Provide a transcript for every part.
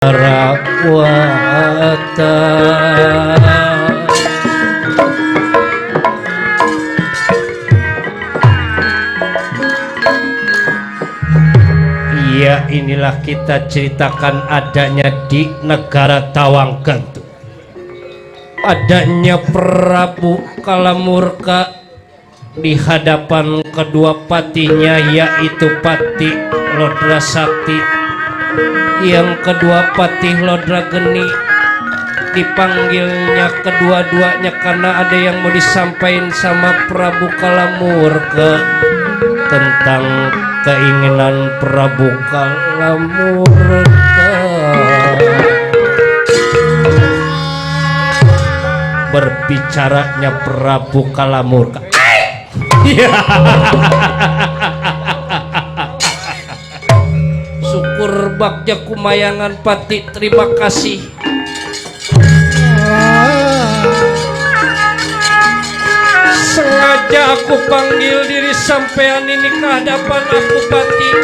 Rawata ya, inilah kita ceritakan adanya di negara Tawang Gantung, adanya Prabu Kalamurka di hadapan kedua patinya, yaitu Patih Lodra Sakti. Yang kedua Patih Lodra Geni dipanggilnya kedua-duanya karena ada yang mau disampaikan sama Prabu Kalamurka tentang keinginan Prabu Kalamurka. Berbicaranya Prabu Kalamurka. Syukur bagja kumayangan Patih, terima kasih. Sengaja aku panggil diri sampean ini ke hadapan aku Patih,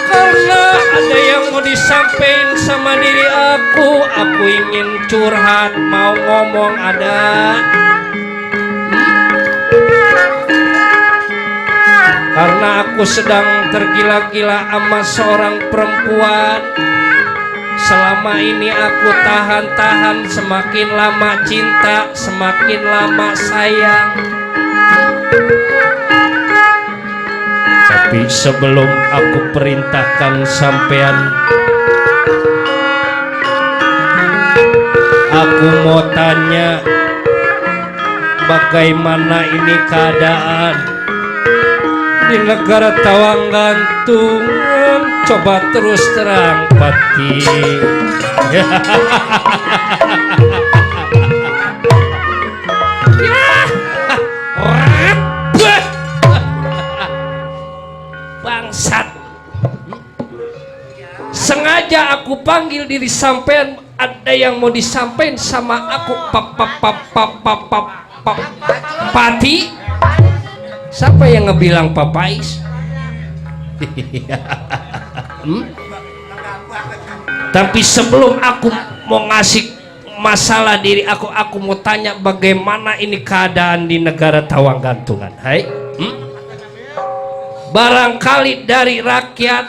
karena ada yang mau disampaikan sama diri aku. Aku ingin curhat, mau ngomong ada. Karena aku sedang tergila-gila sama seorang perempuan. Selama ini aku tahan-tahan, semakin lama cinta, semakin lama sayang. Tapi sebelum aku perintahkan sampean, aku mau tanya, bagaimana ini keadaan di negara Tawang Gantung? Coba terus terang Patih. Bangsat. Sengaja aku panggil diri sampean, ada yang mau disampaikan sama aku. Patih. Siapa yang ngebilang papais? Tapi sebelum aku mau ngasih masalah diri aku mau tanya bagaimana ini keadaan di negara Tawang Gantungan. Hai, barangkali dari rakyat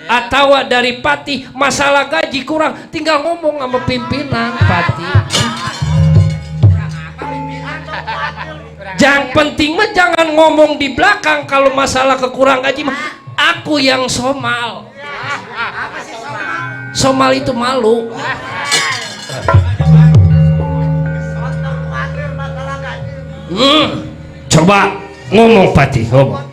atau dari Patih masalah gaji kurang, tinggal ngomong sama pimpinan Patih. Yang penting mah jangan ngomong di belakang kalau masalah kekurang gaji mah. Aku yang somal. Somal itu malu. Coba ngomong Patih, ngomong.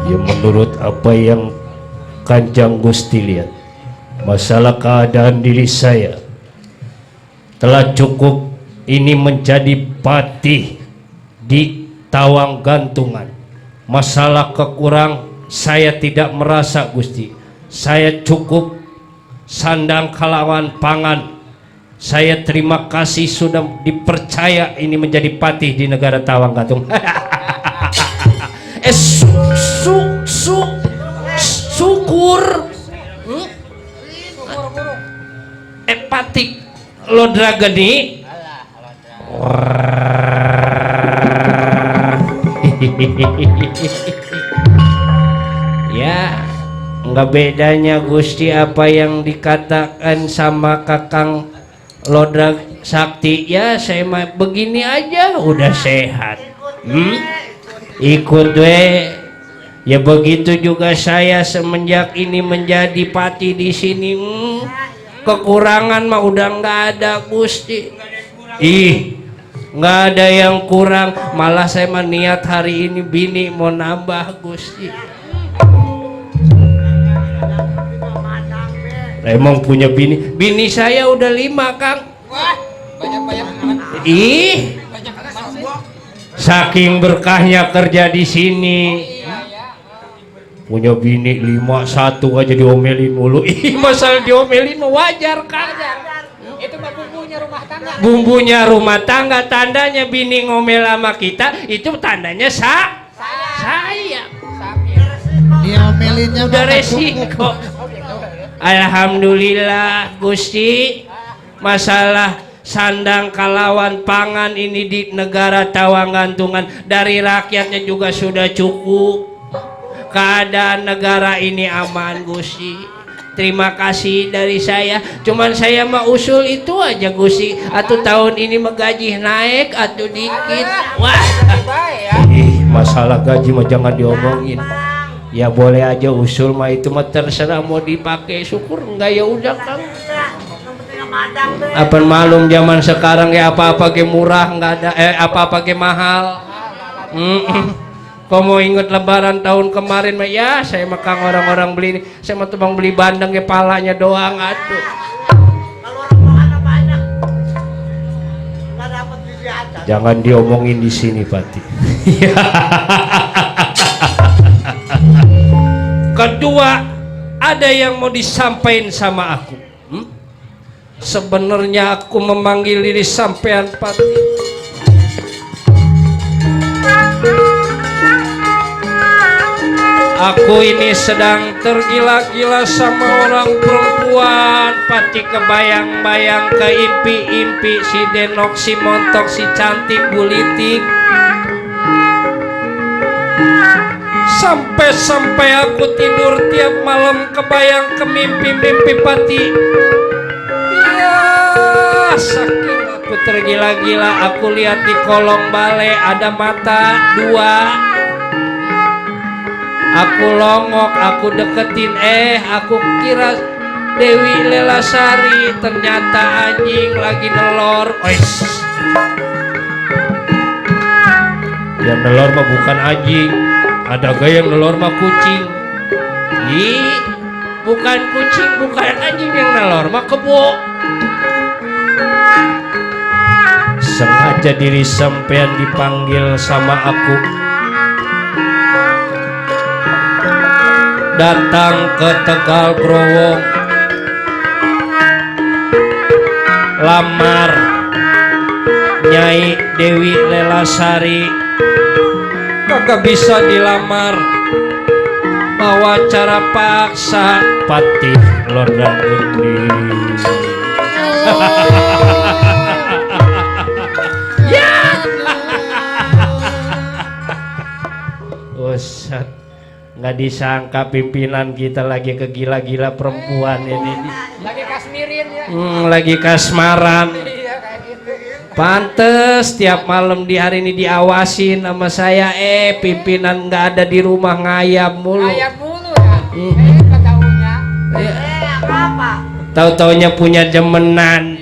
Ya menurut apa yang Kanjeng Gusti lihat, masalah keadaan diri saya telah cukup ini menjadi patih di Tawang Gantungan. Masalah kekurang saya tidak merasa Gusti. Saya cukup sandang kalawan pangan. Saya terima kasih sudah dipercaya ini menjadi patih di negara Tawang Gantung. Syukur. Patih Lodra Geni. Ya, nggak bedanya Gusti apa yang dikatakan sama Kakang Lodra Sakti. Ya saya mah begini aja udah sehat. Ikut we. Ya begitu juga saya semenjak ini menjadi patih di sini. Kekurangan mah udah nggak ada Gusti. Nggak ada yang kurang, malah saya mah niat hari ini bini mau nambah Gusti. Emang punya bini saya udah 5 Kang. Saking berkahnya kerja di sini. Punya bini 5, 1 aja diomelin mulu. Masalah diomelin wajar Kang. Itu mah bumbunya rumah tangga. Bumbunya rumah tangga, tandanya bini ngomel sama kita, itu tandanya saya. Diomelinnya Udah resiko. Alhamdulillah Gusti, masalah sandang kalawan pangan ini di negara Tawangantungan dari rakyatnya juga sudah cukup. Keadaan negara ini aman Gusti. Terima kasih dari saya. Cuman saya mah usul itu aja Gusti. Atau tahun ini gaji naik atau dikit. Wah. Masalah gaji mah jangan diomongin. Ya boleh aja usul mah itu mah terserah mau dipakai syukur enggak ya udah Kang. Apa malum zaman sekarang ya apa-apa ke murah enggak ada apa-apa ke mahal. Kau mau inget lebaran tahun kemarin mah ya saya makan orang-orang beli ini. Saya mah tebang beli bandeng ke palanya doang aduh. Jangan diomongin di sini Pati. Kedua, ada yang mau disampaikan sama aku. Sebenarnya aku memanggil diri sampean Pati. Aku ini sedang tergila-gila sama orang perempuan Pati, kebayang-bayang ke impi-impi si Denok, si Montok, si cantik bulitik. Sampai aku tidur tiap malam kebayang ke mimpi-mimpi Pati. Ya saking aku tergila-gila, aku lihat di kolong balai ada mata dua. Aku longok, aku deketin, aku kira Dewi Lelasari, ternyata anjing lagi nelor. Ois. Yang nelor mah bukan anjing, ada gaya yang nelor mah kucing. Ih, bukan kucing, bukan anjing yang nelor mah kebo. Sengaja diri sampean dipanggil sama aku. Datang ke Tegal Growong, lamar Nyai Dewi Lelasari. Kagak bisa dilamar, bawa cara paksa Pati Lordang Geni. Ya Ustaz, nggak disangka pimpinan kita lagi kegila-gila perempuan ini. Lagi kasmirin ya. Lagi kasmaran. Pantes tiap malam di hari ini diawasin sama saya. Pimpinan nggak ada di rumah ngayap mulu. Ngayap mulu ya. Taunya. Apa? Tahu-taunya punya demenan.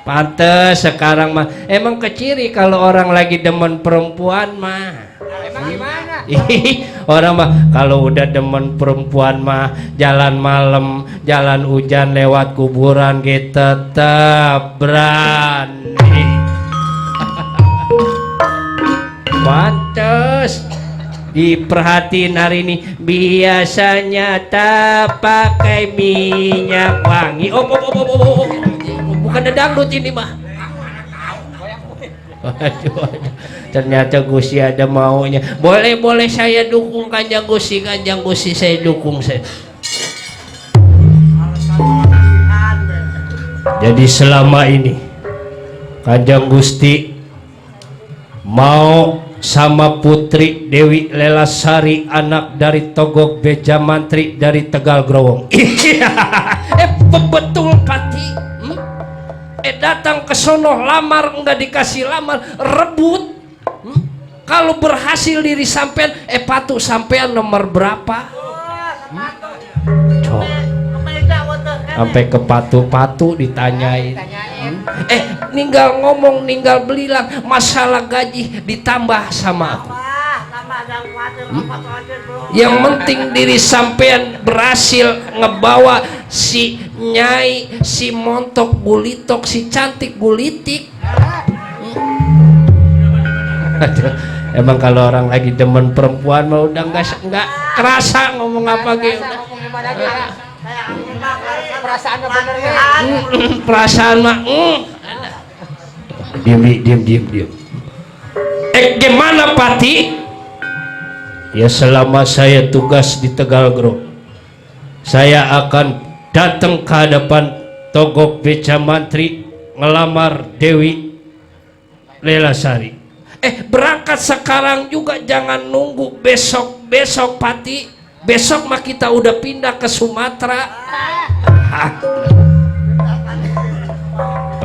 Pantes sekarang mah emang keciri kalau orang lagi demen perempuan mah. Emang gimana? Orang mah kalau udah demen perempuan mah jalan malam, jalan hujan lewat kuburan kita tetap berani. Pantes diperhatiin hari ini, biasanya tak pakai minyak wangi. Oh, bukan dangdut ini mah. Aduh, ternyata Gusti ada maunya. Boleh saya dukung Kanjeng Gusti, saya dukung saya. Jadi selama ini Kanjeng Gusti mau sama Putri Dewi Lelasari, anak dari Togok Beja Mantri dari Tegal Growong. Betul Pati. Datang ke sono lamar, enggak dikasih lamar, rebut. Kalau berhasil diri sampean, patu sampean nomor berapa? Cok. Sampai ke patu-patu ditanyain. Ninggal ngomong, ninggal belilang, masalah gaji ditambah sama aku. Yang penting diri sampean berhasil ngebawa si Nyai, si Montok bulitok, si cantik bulitik. Emang kalau orang lagi demen perempuan mah udah nggak kerasa ngomong apa gitu. perasaannya bener ya. Perasaan mah diam. Gimana Pati? Ya selama saya tugas di Tegal Group, saya akan datang ke hadapan Togok Beca Mantri ngelamar Dewi Lelasari. Berangkat sekarang juga, jangan nunggu besok Pati. Besok mah kita udah pindah ke Sumatera.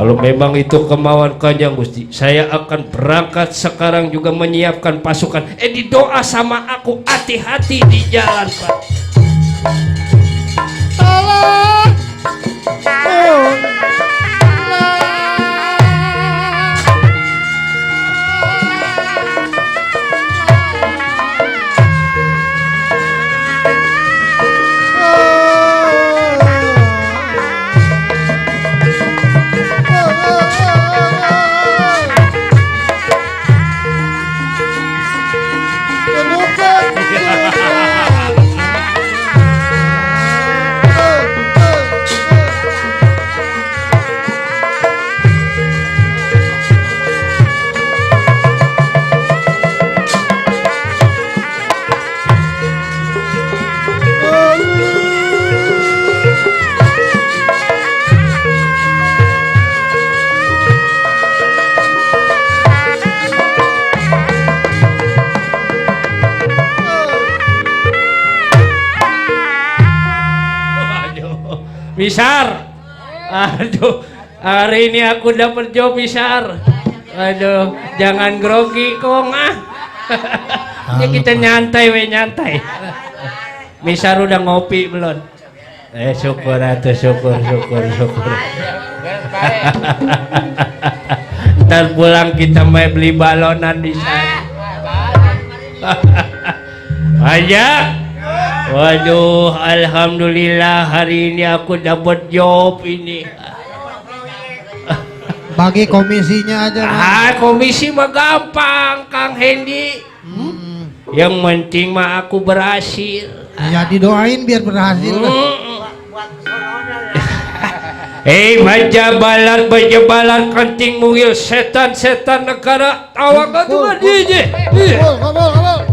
Kalau memang itu kemauan Kanjeng Gusti, saya akan berangkat sekarang juga menyiapkan pasukan. Didoa sama aku, hati-hati di jalan, Pak. Tolong. Misar, aduh, hari ini aku dapat job Misar. Aduh, jangan grogi kong Ya kita nyantai nyantai. Misar udah ngopi belum? Syukur atuh, syukur. Ntar pulang kita mau beli balonan di sana. Aja. Waduh, alhamdulillah hari ini aku dapat job ini. Bagi komisinya aja. Komisi mah gampang, Kang Hendi. Yang penting mah aku berhasil. Ya didoain biar berhasil. Baja balat kanting mungil setan negara awak atuh DJ. Kabul.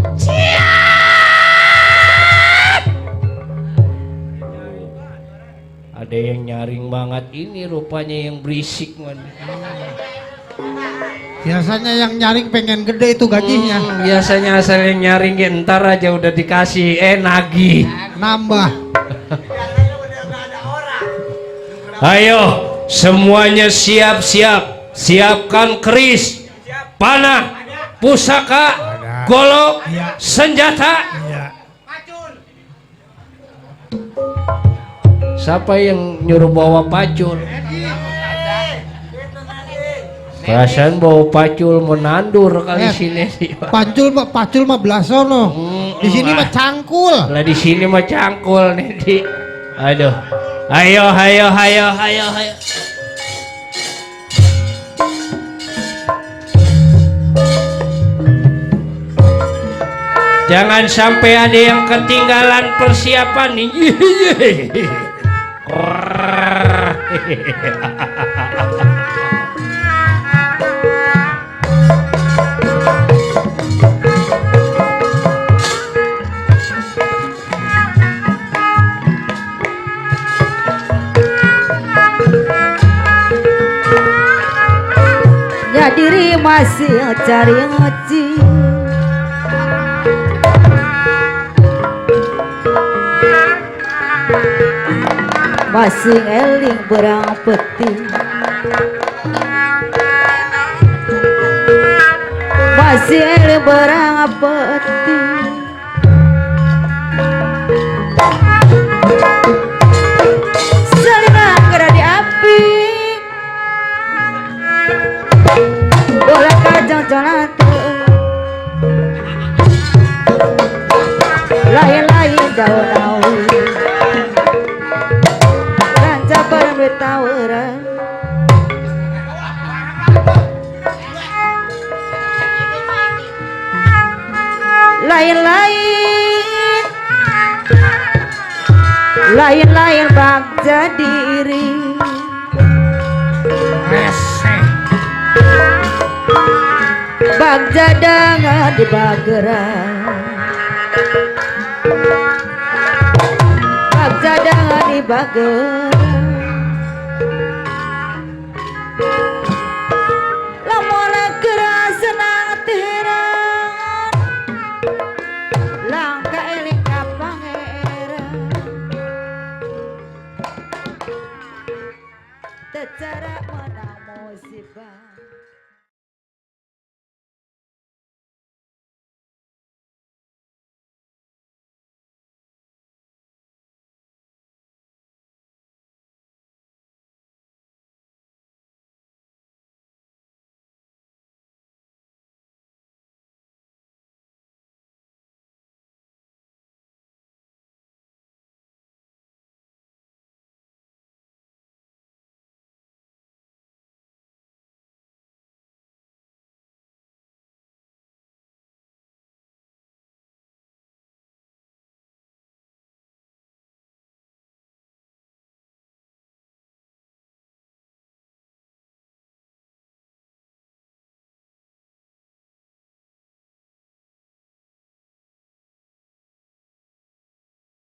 Ada yang nyaring banget ini rupanya yang berisik man. Biasanya yang nyaring pengen gede itu gajinya. Biasanya asal yang nyaring ntar aja udah dikasih nagih. Nambah. Ayo semuanya siap-siap. Siapkan keris, panah, pusaka, golok, senjata. Siapa yang nyuruh bawa pacul? Perasaan bawa pacul menandur kali sini. Pacul mah blasono. Di sini mah cangkul. Lah di sini mah cangkul nih. Aduh. Ayo. Jangan sampai ada yang ketinggalan persiapan nih. Ya diri masih cari ngaji, masih eling berang peti, masih eling berang peti. Salina kera di api, bola kajang conate, lain-lain daun-daun. Tawaran lain-lain lain-lain bagja diri bagja dengan di bageran bagja dengan di bageran